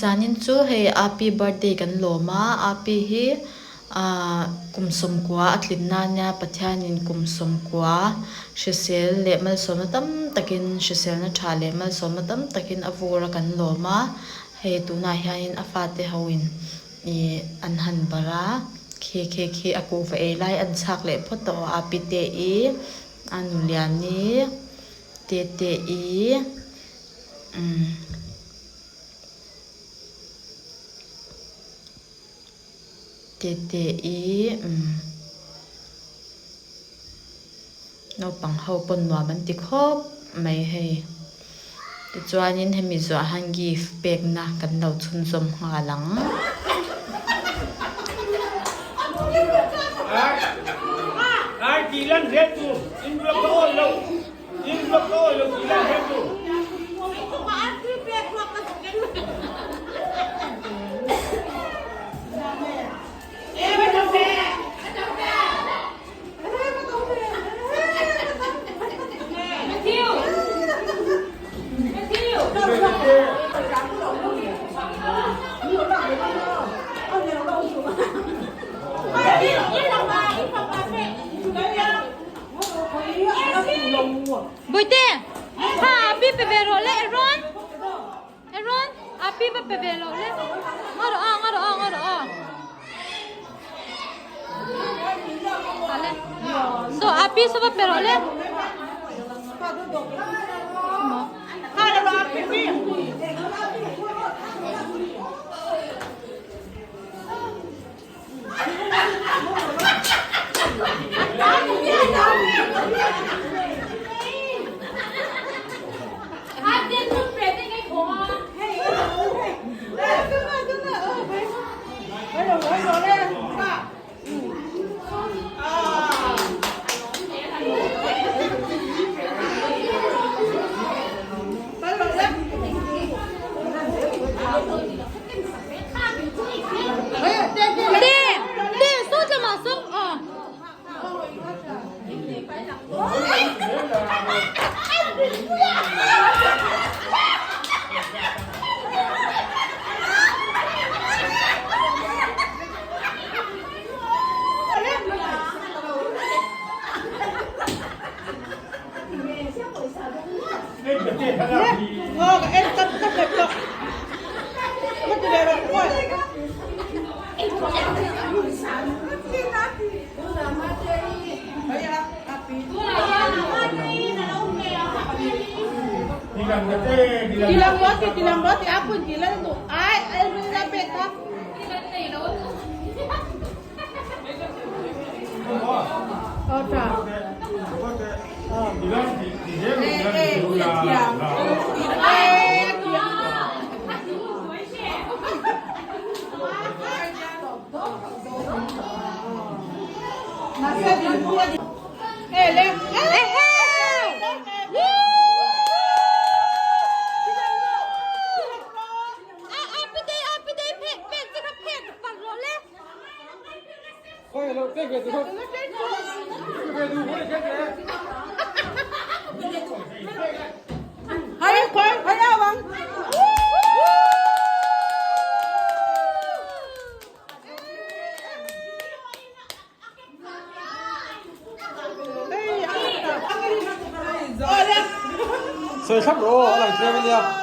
Zanin chu hei Api birthday kan lawm a, Api hi ahh kum sawmkua a tlin na ania Pathianin kum sawmkua hrisel leh malsawmna tam takin hriselna tha leh malsawmna tam takin a vur a kan lawm a, hei tunah hianin a fate hoin ih an han barh a, khi khi khi a kuhva ei lai an chhak leh phawt tawh a Api te i a Nuliani Tete i umm. Tete i umm naupang ho pawn nuam an ti khawp mai hei. Tichuanin hemi zuah hian gift pekna kan lo chhunzawm nghal ang. Bawihte, kha Api pe ve rawh le Aaron. Aaron, Api va pe ve loh le. Nga rawh a, nga rawh a, nga rawh a. Ale. So Api so va pe rawh le. Sawi thlap rawh aw, a lang tlem ania.